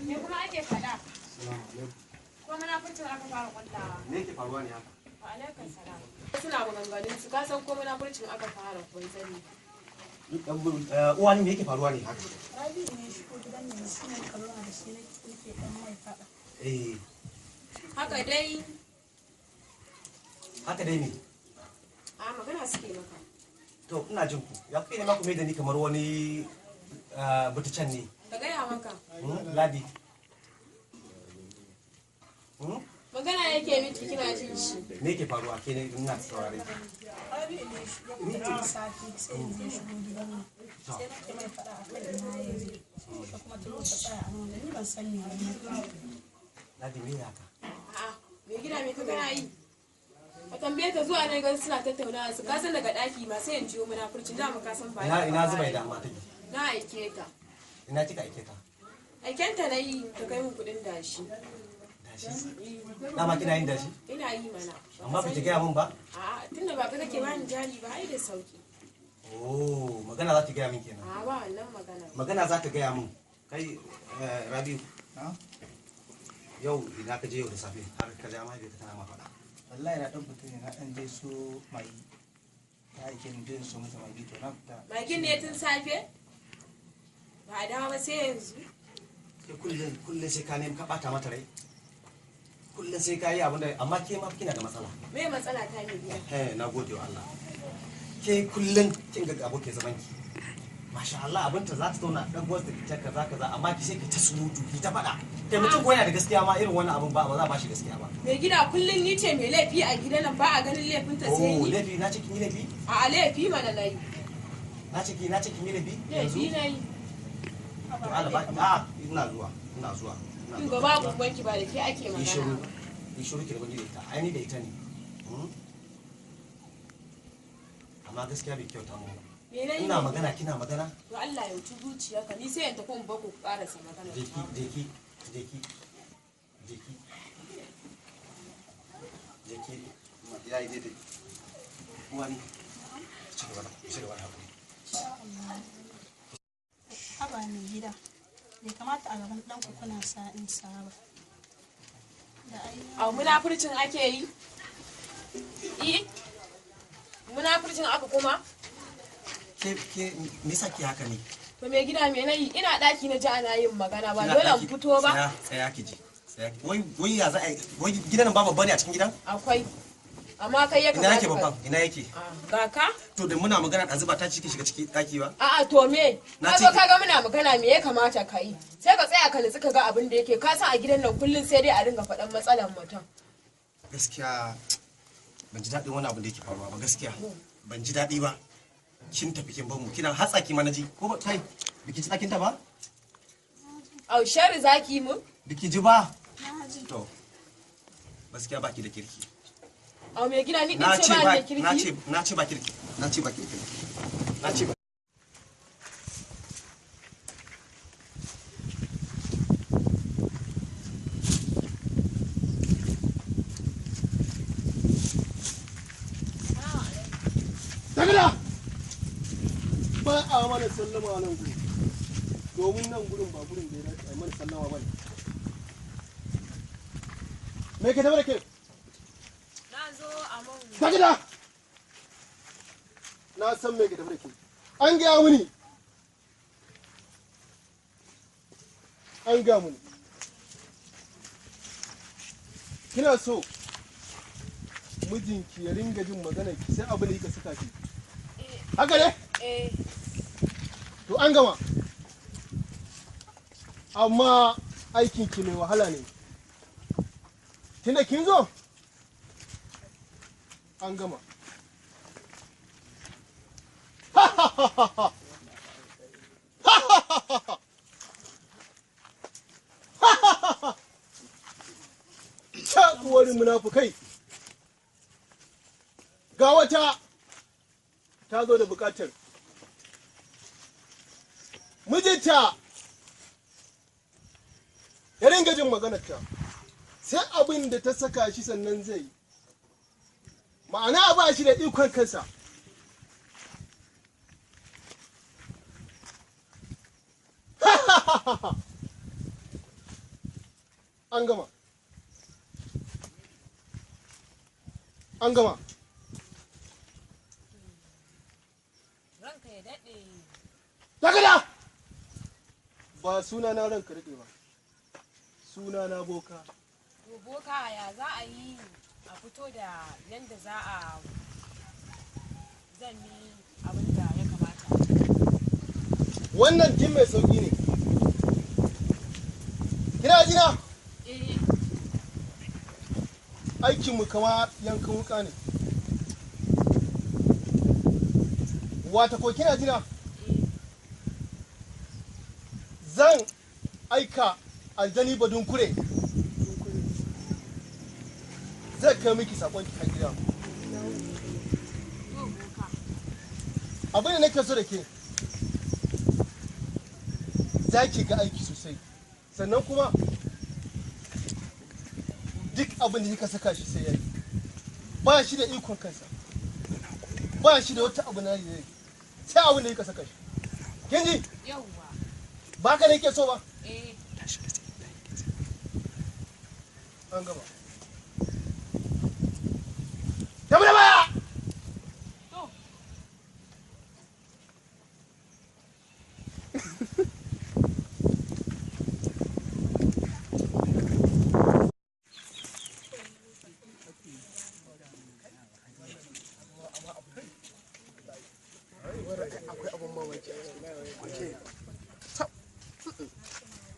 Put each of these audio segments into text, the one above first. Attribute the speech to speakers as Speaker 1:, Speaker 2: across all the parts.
Speaker 1: Me kuma ake faɗa? Ko munafurcin aka fara kwallawa?
Speaker 2: Me yake faruwa ne haka?
Speaker 1: Wa alaikum salam. Suna maganganun su, ka san ko munafurcin aka fara ban sani.
Speaker 2: Uwa ne me yake faruwa ne haka?
Speaker 3: Rabi'u ne shigo gidan nan shi ne muka zauna da shi nake dan mai faɗa.
Speaker 2: Eh.
Speaker 1: Haka dai.
Speaker 2: Haka dai me?
Speaker 1: A magana suke maka.
Speaker 2: To ina jin ku. Ya kuke nema ku mai da ni kamar wani butucan ne.
Speaker 1: Ka gaya maka.
Speaker 2: Ladi.
Speaker 1: Magana yake miki kina jin shi.
Speaker 2: Me yake faruwa ke ne ina saurare?
Speaker 3: Rabi'u ne shigo gidan safe sai yanzu ya shigo gidan nan. Sai nake mai faɗa akan ina ya je. Sai kuma ta zo ta tsaya a nan ni ban san me ne.
Speaker 2: Ladi me haka?
Speaker 1: A'a, me gida me ka gana yi? Ka tambaye ta zuwa nan gan suna tattaunawa su ka san daga daki ma sai in jiyo munafurcin da mu ka san ba.
Speaker 2: Ina ina zuba da amma take.
Speaker 1: Na aike ta.
Speaker 2: Ina kika aike ta?
Speaker 1: Aiken ta nayi ta kai min kudin dashi.
Speaker 2: Dashi? Dama kina yin dashi?
Speaker 1: Ina yi mana.
Speaker 2: Amma ba ki gaya min ba?
Speaker 1: A'a, tunda ba ka kake bani jari ba ai da sauki.
Speaker 2: Oh, magana za ta gaya min kenan.
Speaker 1: A'a, ba wannan magana.
Speaker 2: Magana za ta gaya min. Kai Rabiu. Yau ina ka je yau da safe har ka ja mahaifiyarka tana ma faɗa.
Speaker 4: Wallahi na dan fita ne na dan je so mai ta aike ni je so mata magi to na fita.
Speaker 1: Magin ne tun safe? Ba a dawo ba sai yanzu.
Speaker 2: Ke kullum kullum sai ka nemi ka bata mata rai. Kullum sai ka yi abin da amma ke ma kina da matsala.
Speaker 1: Me matsala ta ne biya?
Speaker 2: Eh, na gode wa Allah. Ke kullum kin ga abokin zaman ki. Masha Allah abinta za ta zauna dan gwaz da ita kaza kaza amma ki sai ki ta surutu ki ta faɗa. Kai mutum ko yana da gaskiya ma irin wannan abun ba za a ba shi gaskiya ba.
Speaker 1: Mai gida kullum ni ce mai laifi a gidan nan ba a ganin laifinta sai
Speaker 2: Oh,
Speaker 1: ni.
Speaker 2: laifi na ce kin yi laifi?
Speaker 1: A'a laifi mana nayi.
Speaker 2: Na ce ki na ce kin yi laifi?
Speaker 1: Laifi nayi.
Speaker 2: To Allah ba a ina zuwa ina zuwa.
Speaker 1: Kin ga babu ubanki ba da ke ake
Speaker 2: Ki shiru.
Speaker 1: magana.
Speaker 2: Ki shiru ki rabu da ita. Ai ni da ita ne. Amma gaskiya bai kyauta mu ba.
Speaker 1: Me nayi?
Speaker 2: Ina magana kina magana?
Speaker 1: To Allah ya wuci zuciyarka ni sai in tafi in bako ku karasa magana.
Speaker 2: Jeki jeki jeki jeki jeki ya yi daidai. Uwani ci gaba da ci gaba da hakuri.
Speaker 3: Haba mai gida. Bai kamata a gaban ɗanku kuna sa in sa ba. Da ai
Speaker 1: Au munafurcin ake yi? Eh? Munafurcin aka kuma?
Speaker 2: Ke ke me yasa ke haka ne?
Speaker 1: To mai gida me nayi? Ina daki na ji ana yin magana ba dole in fito ba.
Speaker 2: Tsaya tsaya ki ji. Tsaya. Wai wai ya za a wai gidan nan ba babba ne a cikin gidan?
Speaker 1: Akwai. Amma kai ya
Speaker 2: Ina
Speaker 1: kamata.
Speaker 2: yake babban? Ina yake?
Speaker 1: Ga ka?
Speaker 2: To da muna magana ɗazu ba ta ciki shiga ciki daki ba?
Speaker 1: A'a to me?
Speaker 2: Na
Speaker 1: Ka
Speaker 2: ce
Speaker 1: zo ka ga muna magana me ya kamata ka yi? Sai ka tsaya ka nutsu ka ga abin da yake. Ka san a gidan nan kullum sai dai a dinga faɗan matsalan mutum.
Speaker 2: Gaskiya ban ji daɗin wani abu da yake faruwa ba gaskiya. Ban ji daɗi ba. Kin tafi kin bar mu kina hatsaki ma naji ko ba kai biki ji tsakin ta ba?
Speaker 1: Au sharri zaki mu?
Speaker 2: Biki ji ba?
Speaker 3: Na ji.
Speaker 2: To gaskiya baki da kirki.
Speaker 1: Au mai gida ni din
Speaker 2: Na
Speaker 1: ce
Speaker 2: ce
Speaker 1: ba
Speaker 2: ba
Speaker 1: ni da kirki.
Speaker 2: na ce ba kirki. Na ce ba kirki. Na ce ba.
Speaker 5: Dagala! Ba a mana sallama nan gurin. Domin nan gurin ba gurin da ya dace a mana sallama ba ne. Me ke tafi da ke?
Speaker 1: Na zo a mun.
Speaker 5: Dagala! Na san me ke tafi da ke. An gaya mini. An gaya mini. Kina so mijinki ya ringa jin magana ki sai abin da kika saka ki. Haka ne?
Speaker 1: Eh.
Speaker 5: To an gama. Amma aikinki mai wahala ne. Tunda kin zo? An gama. Cakuwar munafukai. Ga wata ta zo da bukatar. Mijinta ya ringa jin maganarta sai abin da ta saka shi sannan zai yi. Ma'ana ba shi da ikon kansa. An gama. An gama.
Speaker 1: Ranka ya daɗe.
Speaker 5: Dakata! Ba suna na ranka daɗe ba. Suna na boka.
Speaker 1: To boka, ya za a yi a fito da yanda za a zan yi abin da ya kamata?
Speaker 5: Wannan din mai sauki ne. Kina jina?
Speaker 1: Eh.
Speaker 5: Aikinmu kama yankan wuka ne. Wata ko kina jina? Zan aika aljani badun kure. Zai kai miki sakon ki har gida.
Speaker 1: To boka.
Speaker 5: Abin da nake so da ke, za ki ga aiki sosai, sannan kuma duk abin da kika saka shi sai yayi. Ba shi da ikon kansa, ba shi da wata abu na yi, sai abin da kika saka shi. Kin ji?
Speaker 1: Yawwa.
Speaker 5: Ba ka nake so ba?
Speaker 1: Eh.
Speaker 5: An gama. Tafi da baya.
Speaker 1: To.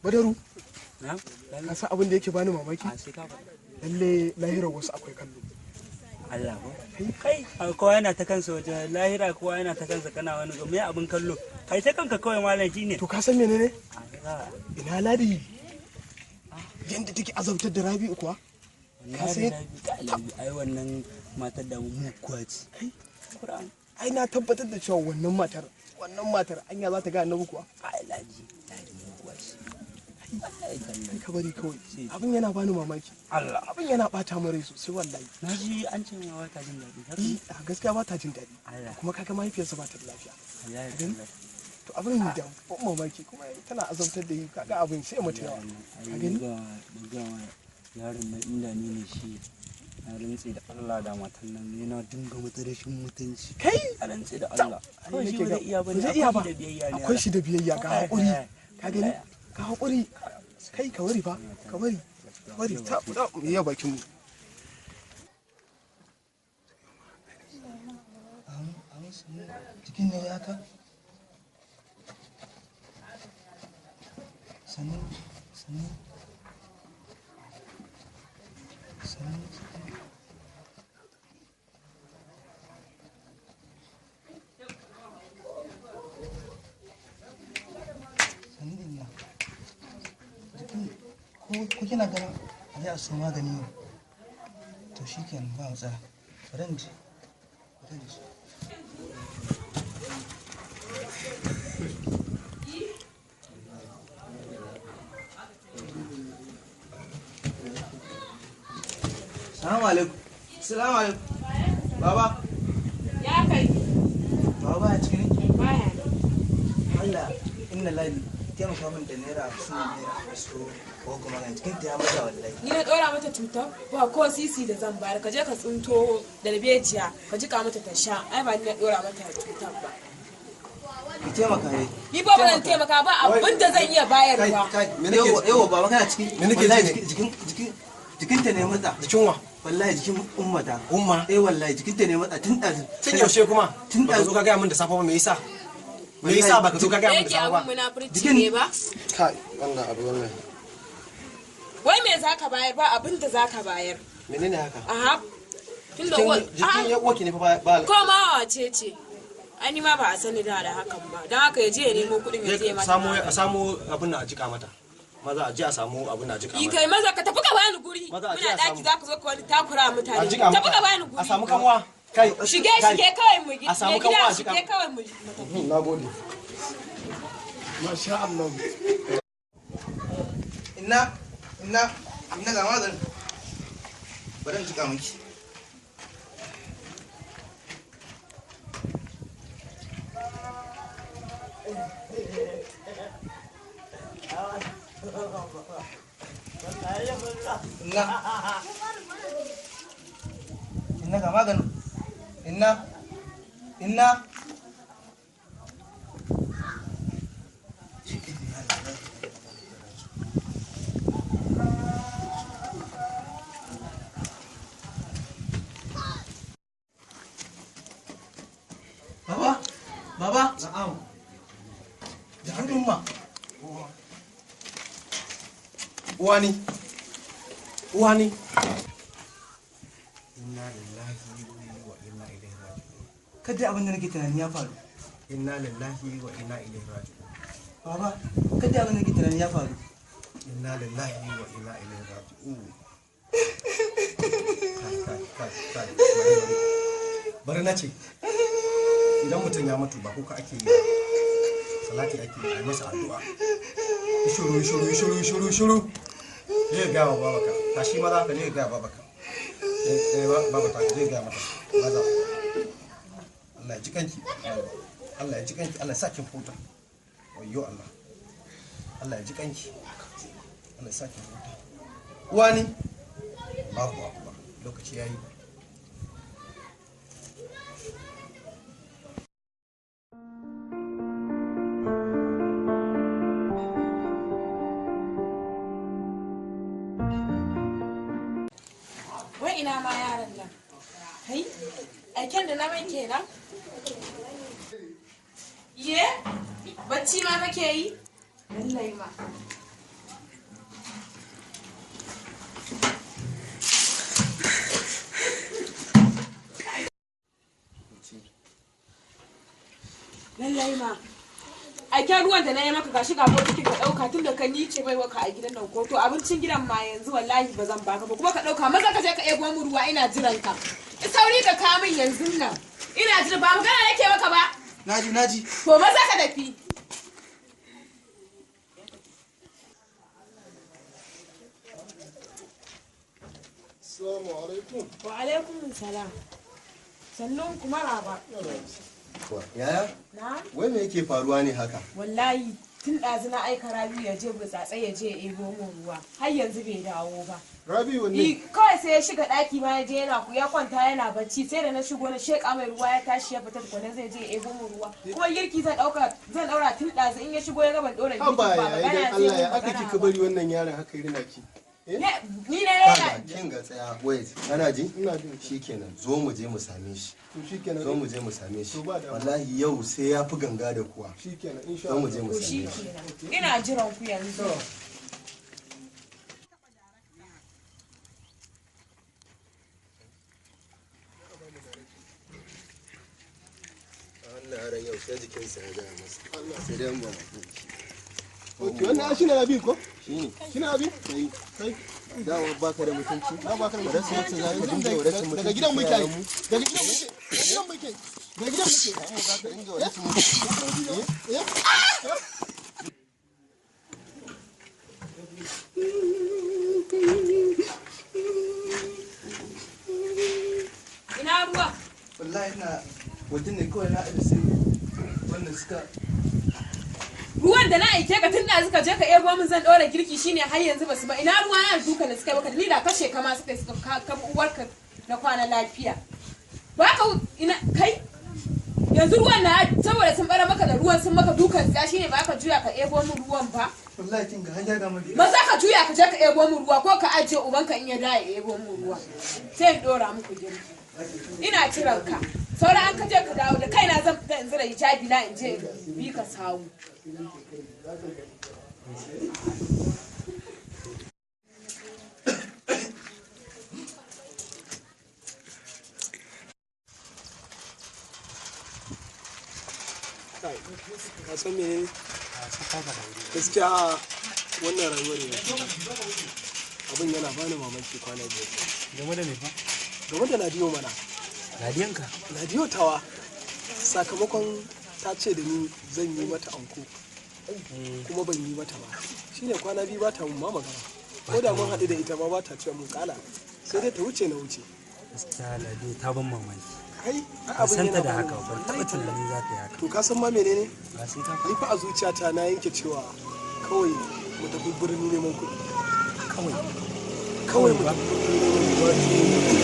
Speaker 5: Badaru,
Speaker 4: Na?
Speaker 5: ka san abin da yake bani mamaki?
Speaker 4: A sai ka faɗa.
Speaker 5: Lalle lahirar wasu akwai kallo.
Speaker 4: Allah ko? Kai, kowa yana ta kansa wajen lahira, kowa yana ta kansa, kana wani ga me abin kallo. Kai ta kanka kawai, malam, shine.
Speaker 5: To ka san menene?
Speaker 4: Allah.
Speaker 5: Ina Ladi? Yanda take azabtar da Rabi'u kuwa? Ka san
Speaker 4: Ai wannan matar da muguwa ce.
Speaker 5: Kai.
Speaker 4: Qur'an.
Speaker 5: Ai na tabbatar da cewa wannan matar anya za ta ga annabi kuwa?
Speaker 4: Ai Ladi, Ladi muguwa ce. Wallahi tallahi.
Speaker 5: Ka bari kawai. Abin yana bani mamaki.
Speaker 4: Allah.
Speaker 5: Abin yana bata min rai sosai wallahi.
Speaker 4: Na ji an ce ma wata jin daɗi. Haka ne?
Speaker 5: A gaskiya ba ta jin daɗi.
Speaker 4: Allah.
Speaker 5: Kuma kaga mahaifiyarsa ba ta da lafiya.
Speaker 4: Wallahi tallahi.
Speaker 5: To abin da ban mamaki kuma tana azabtar da yi, kaga abin sai mata yawa.
Speaker 4: Ka gani? Ga yaron nan, inda ni ne shi, na rantse da Allah da matan nan yana dinga mata rashin mutunci.
Speaker 5: Kai!
Speaker 4: A rantse da Allah.
Speaker 5: Ai,
Speaker 4: Kawai shi
Speaker 5: nake
Speaker 4: ba zai iya bane.
Speaker 5: ba zai iya ba.
Speaker 4: Akwai shi da biyayya ne.
Speaker 5: Akwai shi da biyayya, ga haƙuri. Ka gani? Ga haƙuri. Kai, ka bari fa, ka bari. Ka bari ta ta mu yi bakin mu.
Speaker 4: Jikin ne haka? Sannu, sannu. Sannu, sannu. Sannu inna. Jikin ko kina ganin a je a siyo magani ne? To shikenan, ba matsala. Bari in je. Bari in je. Salamu alaikum. Salamu alaikum. Baba.
Speaker 1: Ya kai.
Speaker 4: Baba baya ciki ne?
Speaker 1: Baya nan.
Speaker 4: Allah, inna Ladi taimaka min da ₦50, naira so ko kuma ga cikin ta ya mata wallahi.
Speaker 1: Ni na ɗora mata cutar? Ba ko sisi da zan bayar. Ka je ka tsinto darbejiya ka jika mata ta sha. Ai ba ni na ɗora mata cutar ba.
Speaker 4: Ki taimaka dai.
Speaker 1: Ni ba ba zan taimaka ba, abin da zan iya bayarwa.
Speaker 4: Yawa yawa, baba kana ciki?
Speaker 2: Me nake ji
Speaker 4: Wallahi
Speaker 2: ne?
Speaker 4: jikin ta ne matsa.
Speaker 2: Jikin wa?
Speaker 4: Wallahi jikin ummata.
Speaker 2: Umma?
Speaker 4: Eh wallahi, jikin ta ne matsa tun ɗazu.
Speaker 2: Tun yaushe kuma?
Speaker 4: Tun
Speaker 2: Baka
Speaker 4: ɗazu.
Speaker 2: zo ka gaya min da safe ba, me yasa? Me yasa baka zo ka
Speaker 1: Da
Speaker 2: gaya min da
Speaker 1: yake
Speaker 2: safe
Speaker 1: abin
Speaker 2: ba?
Speaker 1: munafurci
Speaker 4: Jikin-
Speaker 1: ne ba.
Speaker 2: Kai, wannan abu wannan.
Speaker 1: Wai me zaka bayar? Ba abin da zaka bayar.
Speaker 2: Menene haka?
Speaker 1: Aha. Tun da
Speaker 2: Jikin
Speaker 1: a'a,
Speaker 2: jikin ya uwarki ne fa ba.
Speaker 1: Ko ma wace ce? Ai ni ma ba a sani da da hakan ba. Don haka ya je ya nemo kuɗin, ya je ya mata.
Speaker 2: Samu a samu abin nan a jika mata. Maza a je a samu abin nan a jika
Speaker 1: Yi
Speaker 2: mata.
Speaker 1: kai maza ka tafi ka bani guri.
Speaker 2: Maza a je
Speaker 1: Muna
Speaker 2: a
Speaker 1: daki
Speaker 2: samu.
Speaker 1: zaka zo ka wani takura mutane.
Speaker 2: A jika
Speaker 1: Tafi
Speaker 2: mata.
Speaker 1: ka bani guri.
Speaker 2: A samu kanwa. Kai.
Speaker 1: Shige
Speaker 2: kai.
Speaker 1: shige kawai mu
Speaker 2: A samu
Speaker 1: mai gida,
Speaker 2: kanwa a jika.
Speaker 1: shige kawai mu tafi.
Speaker 2: Na gode.
Speaker 5: Masha Allah.
Speaker 4: Inna, inna, inna, ga maganin. Bari in jika miki. Inna. Inna ga maganin. Inna. Inna. Baba, baba.
Speaker 2: Na'am.
Speaker 4: Jikin umma.
Speaker 2: Uwani. Uwani. Inna lillahi wa inna ilaihi raji'un.
Speaker 4: Kada abin da nake tunani ya faru.
Speaker 2: Inna lillahi wa inna ilaihi raji'un.
Speaker 4: Baba, kada abin da nake tunani ya faru.
Speaker 2: Inna lillahi wa inna ilaihi raji'un. Kai kai kai kai. Bari na ce. Idan mutum ya mutu ba kuka ake yi ba. Salati ake yi, a yi masa addu'a. Shiru shiru shiru shiru shiru. Je ga wa babaka. Tashi maza ka je ga babaka. Eh eh baba ta je ga mata. Maza. Allah ya ji kanki. Allah ya ji kanki. Allah ya sa kin huta. Wayyo Allah. Allah ya ji kanki. Allah ya sa kin huta. Uwani. Allahu akbar. Lokaci yayi.
Speaker 1: Wai ina ma yaran nan? Kai, aiken da na mai kenan? Ye? Bacci ma kake yi? Lallai ma. Lallai ma. Aiken ruwan da na yi maka gashi ga bokitin ka ɗauka tun da ka ni ce bai waka a gidan nan ko to abincin gidan ma yanzu wallahi ba zan baka ba kuma ka ɗauka maza ka je ka ebo mu ruwa ina jiran ka. Sauri ka kawo min yanzu nan. Ina jira ba magana nake maka ba.
Speaker 4: Naji, naji.
Speaker 1: To maza ka tafi.
Speaker 5: Assalamu alaikum.
Speaker 1: Wa alaikum salam. Sannun kuma raba.
Speaker 5: Yaya?
Speaker 1: Na?
Speaker 5: Wai me yake faruwa ne haka?
Speaker 1: Wallahi tun ɗazu na aika Rabi'u ya je burtsatse ya je ya ebo mun ruwa. Har yanzu bai dawo ba.
Speaker 5: Rabi'u
Speaker 1: Ni kawai sai ya shiga ɗaki ma ya je yana ya kwanta yana bacci sai da na shigo na sheƙa mai ruwa ya tashi ya fita tukuna zai je ya ebo mun ruwa. Kuma girki zan ɗauka zan ɗaura tun ɗazu in ya shigo ya ga ban ɗora girki
Speaker 5: Haba
Speaker 1: ba
Speaker 5: yaya
Speaker 1: magana
Speaker 5: idan
Speaker 1: zai
Speaker 5: Allah
Speaker 1: mun
Speaker 5: ya aka
Speaker 1: magana
Speaker 5: kika
Speaker 1: ba.
Speaker 5: bari wannan yaron haka rina ki.
Speaker 1: Ni na yana
Speaker 6: Kaga kin ga tsaya wait kana ji
Speaker 5: Ina jin ka.
Speaker 6: shikenan zo mu je mu same shi
Speaker 5: To shikenan.
Speaker 6: zo mu je mu same shi
Speaker 5: To ba damuwa.
Speaker 6: wallahi yau sai ya fi ganga da kuwa
Speaker 5: Shikenan insha
Speaker 6: zo mu
Speaker 5: Allah.
Speaker 6: je mu
Speaker 1: To
Speaker 6: same shi
Speaker 1: shi kenan. Ina jiran ku yanzu.
Speaker 6: wannan yaron yau sai jikinsa ya gaya masa sai dai ba mu
Speaker 5: Okay, wannan shi ne Rabi'u ko?
Speaker 6: shine
Speaker 5: Shi ne Rabi'u?
Speaker 6: kai
Speaker 5: Kai.
Speaker 6: dawo baka da mutunci
Speaker 5: Na baka da
Speaker 6: Ba rasa wacce za ka dinga wa rashin mutunci
Speaker 5: Daga gidan muke.
Speaker 6: sai yaran mu.
Speaker 5: Daga gidan muke. Daga gidan muke. Daga gidan muke.
Speaker 6: Za ka dinga wa rashin mutunci
Speaker 5: Eh?
Speaker 1: Ina ruwa.
Speaker 4: Wallahi ina wajen ne kawai na aje sai wannan suka
Speaker 1: Ruwan da na aike ka tun da suka je ka ebo min zan ɗora girki shine har yanzu basu ba ina ruwa na duka da suka yi maka ni da kashe ka ma suka yi suka ka bi uwarka na kwana lafiya. Ba ka ina kai yanzu ruwan na saboda sun bara maka da ruwan sun maka dukan tsiya shine ba ka juya ka ebo min ruwan ba.
Speaker 4: wallahi kin ga hanya ga mu.
Speaker 1: Maza ka juya ka je ka ebo min ruwa ko ka ajiye ubanka in ya da ya ebo min ruwa. Sai in ɗora muku girki. Ina kiran ka. Sauran an ka je ka dawo da kaina zan fita in zira hijabi na in je in bi ka sawu.
Speaker 5: Kai, ka san menene? Gaskiya wannan rayuwar yanzu abin yana bani mamaki kwana biyar.
Speaker 7: Game da me fa?
Speaker 5: Game da Ladiyo mana.
Speaker 7: Ladiyanka?
Speaker 5: Ladiyo tawa sakamakon ta ce da ni zan yi mata anko kuma ban yi mata ba. Shine kwana biyu ba ta mun ma magana. Ko da mun haɗu da ita ma ba ta cewa mun kala. Sai dai ta wuce na wuce.
Speaker 7: Gaskiya Ladiyo ta ban mamaki.
Speaker 5: Kai, ai
Speaker 7: Ban
Speaker 5: abin
Speaker 7: san ta
Speaker 5: yana
Speaker 7: da
Speaker 5: bani
Speaker 7: haka ba, ban taɓa
Speaker 5: mamaki.
Speaker 7: tunanin za ta yi haka.
Speaker 5: To ka san ma menene?
Speaker 7: Ba sai ka
Speaker 5: Ni fa a zuciyata na yanke cewa kawai Mu tafi birni neman kuɗi. Kawai. Kawai mu tafi birni neman kuɗi.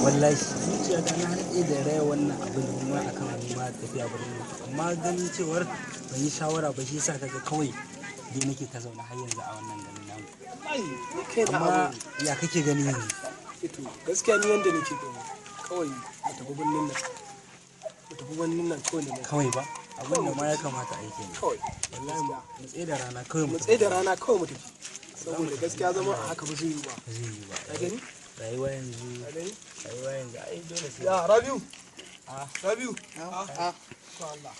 Speaker 7: Wallahi zuciya ta na haɗe da raya wannan abin ma akan ma tafiya birni, amma ganin cewar ban yi shawara ba shi yasa kaga kawai dai nake ta zaune har yanzu a wannan garin namu.
Speaker 5: Wallahi ni kai na
Speaker 7: Amma
Speaker 5: abin.
Speaker 7: ya kake gani yanzu?
Speaker 5: Ito gaskiya ni yanda nake gani kawai mu tafi birnin nan. Mu tafi birnin nan kawai neman kuɗi.
Speaker 7: Kawai ba abin da ma ya kamata a yi kenan.
Speaker 5: Kawai.
Speaker 7: Wallahi mu tsaye da rana kawai
Speaker 5: Mu tsaye da rana kawai mu tafi. Saboda gaskiya zama a haka ba zai yi ba.
Speaker 7: Ba zai yi ba.
Speaker 5: Ka gani?
Speaker 7: Rayuwa yanzu
Speaker 5: Ka gani?
Speaker 7: rayuwa yanzu ai dole sai.
Speaker 5: Ya Rabiu.
Speaker 7: Ah.
Speaker 5: Rabiu.
Speaker 4: Ah,
Speaker 5: To Allah.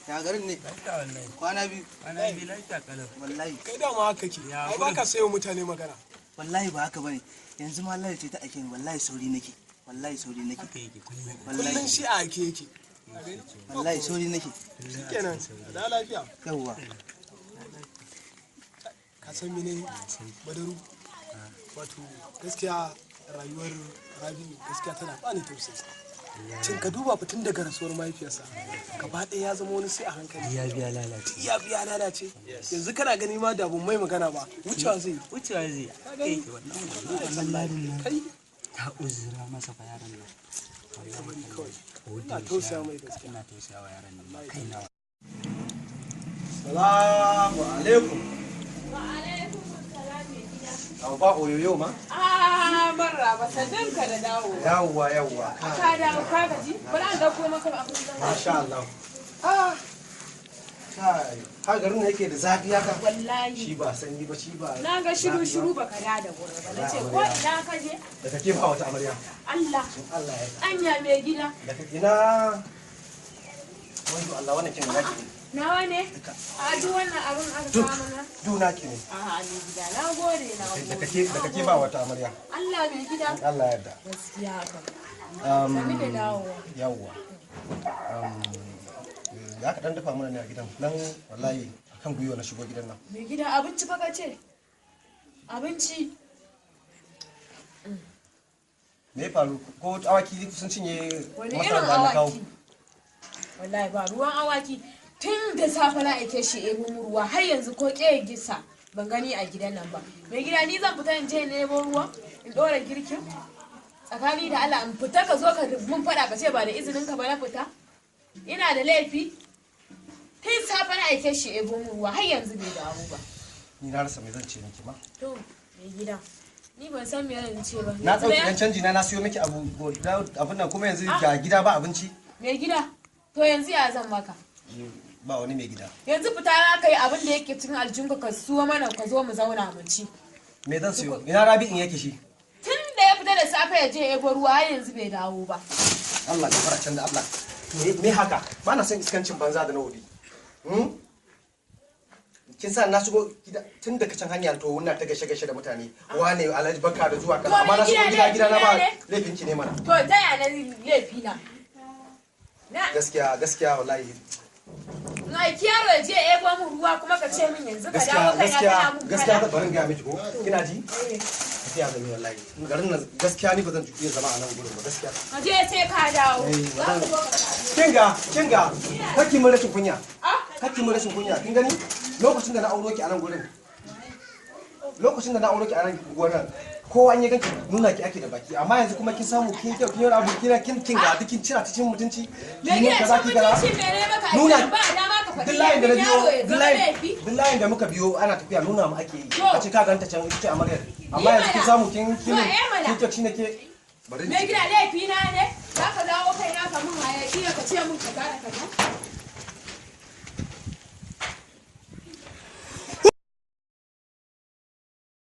Speaker 4: ya garin ne?
Speaker 7: Lafiya wallahi.
Speaker 4: Kwana biyu.
Speaker 7: Kwana biyu lafiya kalau.
Speaker 4: Wallahi,
Speaker 5: Kai dama haka ke.
Speaker 7: Ya
Speaker 5: Ai baka sayo mutane magana.
Speaker 4: wallahi ba haka bane. Yanzu ma Allah ce ta ake ni, wallahi sauri nake. Wallahi sauri nake.
Speaker 7: Haka yake kullum.
Speaker 5: Kullum
Speaker 4: Wallahi,
Speaker 5: shi a ake yake. Ka gani?
Speaker 4: wallahi sauri nake.
Speaker 5: Shikenan. Da lafiya.
Speaker 4: Yawwa.
Speaker 5: Ka san mene Badaru? Wato gaskiya rayuwar Rabiu gaskiya tana bani tausayi. Cin ka duba fitin daga rasuwar mahaifiyarsa gaba ɗaya ya zama wani sai a hankali.
Speaker 7: Ya biya lalace.
Speaker 5: Ya biya lalace. Yanzu kana gani ma da ban mai magana ba wucewa zai yi.
Speaker 7: Wucewa zai.
Speaker 5: Ka gani?
Speaker 7: Yake wannan ladin nan.
Speaker 5: Kai
Speaker 7: Ta uzura masa fa yaron nan.
Speaker 5: ka bari kawai.
Speaker 7: Ko da
Speaker 5: Ina
Speaker 7: yaushe
Speaker 5: tausaya
Speaker 7: yaron-
Speaker 5: mai gaskiya.
Speaker 7: Ina tausaya wa yaron nan ma kaina.
Speaker 2: Salamu alaikum.
Speaker 1: Wa alaikum salam mai gida.
Speaker 2: Abu ba oyoyo ma?
Speaker 1: Ah, maraba sannan ka da dawowa.
Speaker 2: Yawwa yawwa.
Speaker 1: Ka dawo ka gaji? Bari an dauko maka abin da
Speaker 2: Masha Allah. Ah. Kai, har garin nan yake da zafi haka.
Speaker 1: Wallahi.
Speaker 2: Shi ba sanyi ba, shi ba.
Speaker 1: Na ga shiru shiru baka da da wuri ba. Nace ko ina ka je?
Speaker 2: Da kake ba wata amarya.
Speaker 1: Allah.
Speaker 2: In Allah ya
Speaker 1: Anya mai gida.
Speaker 2: Da kake ina. Wai Allah wannan kin naki ne.
Speaker 1: Nawa ne? A duk wannan abin aka
Speaker 2: Duk.
Speaker 1: kawo mana.
Speaker 2: Du naki ne.
Speaker 1: A'a mai gida na gode na
Speaker 2: Da
Speaker 1: gode.
Speaker 2: kake da kake ba wata amarya.
Speaker 1: Allah mai gida.
Speaker 2: In Allah ya yarda.
Speaker 1: Gaskiya ka.
Speaker 2: Um,
Speaker 1: Sani da dawowa.
Speaker 2: Yawwa. Ya ka dan dafa mana ne a gidan. Nan wallahi akan gwiwa na shigo gidan nan.
Speaker 1: Mai gida abinci fa ka ce? Abinci.
Speaker 2: Me ya faru? Ko awaki sun cinye
Speaker 1: Wani
Speaker 2: masarar
Speaker 1: irin
Speaker 2: da na kawo?
Speaker 1: awaki? Wallahi ba ruwan awaki. Tun da safe na aike shi ebo mu ruwa har yanzu ko ƙe gisa ban gani a gidan nan ba. Mai gida ni zan fita in je in nemo ruwa in ɗora girkin. Tsakani da Allah in fita ka zo ka mun faɗa ka ce ba da izinin ka ba na fita. Ina da laifi. Tun safe na aike shi ebo mu ruwa har yanzu bai dawo ba.
Speaker 2: Ni na rasa me zan ce miki ma.
Speaker 1: To mai gida ni ban san me zan ce ba.
Speaker 2: Na ɗauki ɗan canji na na siyo miki abu abun nan kuma yanzu ga gida ba abinci.
Speaker 1: Mai gida to yanzu ya zan maka.
Speaker 2: Ba wani mai gida.
Speaker 1: Yanzu fita za ka yi abin da yake cikin aljihunka ka suwa mana ka zo mu zauna mu ci.
Speaker 2: Me zan siyo? Ina Rabi'in yake shi?
Speaker 1: Tun da ya fita da safe ya je ya ebo ruwa har yanzu bai dawo ba.
Speaker 2: Allah ka fara canza Allah. Me haka? Ba na son iskancin banza da na wuri. Hmm? Kin sa na shigo gida tun daga can hanya to ina ta gashe gashe da mutane. Wane Alhaji barka da zuwa kaza.
Speaker 1: To,
Speaker 2: Amma na
Speaker 1: mai
Speaker 2: shigo
Speaker 1: gida
Speaker 2: gida gida na ba
Speaker 1: ne?
Speaker 2: laifin ki ne mana.
Speaker 1: To ta ya na laifi na? Na
Speaker 2: Gaskiya gaskiya wallahi.
Speaker 1: na aiki yaro ya je ya ebo min ruwa kuma ka ce min yanzu ka dawo
Speaker 2: Gaskiya
Speaker 1: kai na
Speaker 2: gaskiya
Speaker 1: kana mun
Speaker 2: gaskiya
Speaker 1: faɗa.
Speaker 2: bari in gaya miki ko? Kina ji? Gaskiya zan yi wallahi. Garin nan gaskiya ni ba zan iya zama a nan gurin ba gaskiya.
Speaker 1: Ka je sai ka dawo.
Speaker 2: Eh,
Speaker 1: Za ka zo ka same
Speaker 2: Kinga, kinga, kake mun rashin kunya.
Speaker 1: Ah?
Speaker 2: Kake mun rashin kunya, kin gani? Lokacin da na auro ki a nan gurin. Lokacin da na auro ki a nan gurin, kowa in ya ganki nuna ki ake da baki, amma yanzu kuma kin samu kin kyau, kin yi wani abu, kina kin kinga, duk kin cira cikin mutunci.
Speaker 1: Me
Speaker 2: Kin yi
Speaker 1: gida
Speaker 2: kaza
Speaker 1: cin
Speaker 2: ki kaza.
Speaker 1: mutunci mene maka a
Speaker 2: Nuna
Speaker 1: gidan ba dama ka faɗi
Speaker 2: Duk layin da na
Speaker 1: laifin
Speaker 2: biyo,
Speaker 1: yaro ya
Speaker 2: duk
Speaker 1: zama
Speaker 2: layin,
Speaker 1: laifi.
Speaker 2: duk layin da muka biyo ana tafiya nuna mu ake yi.
Speaker 1: To.
Speaker 2: A ce ka ganta can ita ce amaryar. Amma
Speaker 1: Yi
Speaker 2: yanzu kin
Speaker 1: mana.
Speaker 2: samu kin kin
Speaker 1: To, eh mana.
Speaker 2: kin kyau shine ke. Bari ni
Speaker 1: Me gida laifi na ne? Za ka dawo kai na ka mun hayaki ka ce mun kaza da kaza.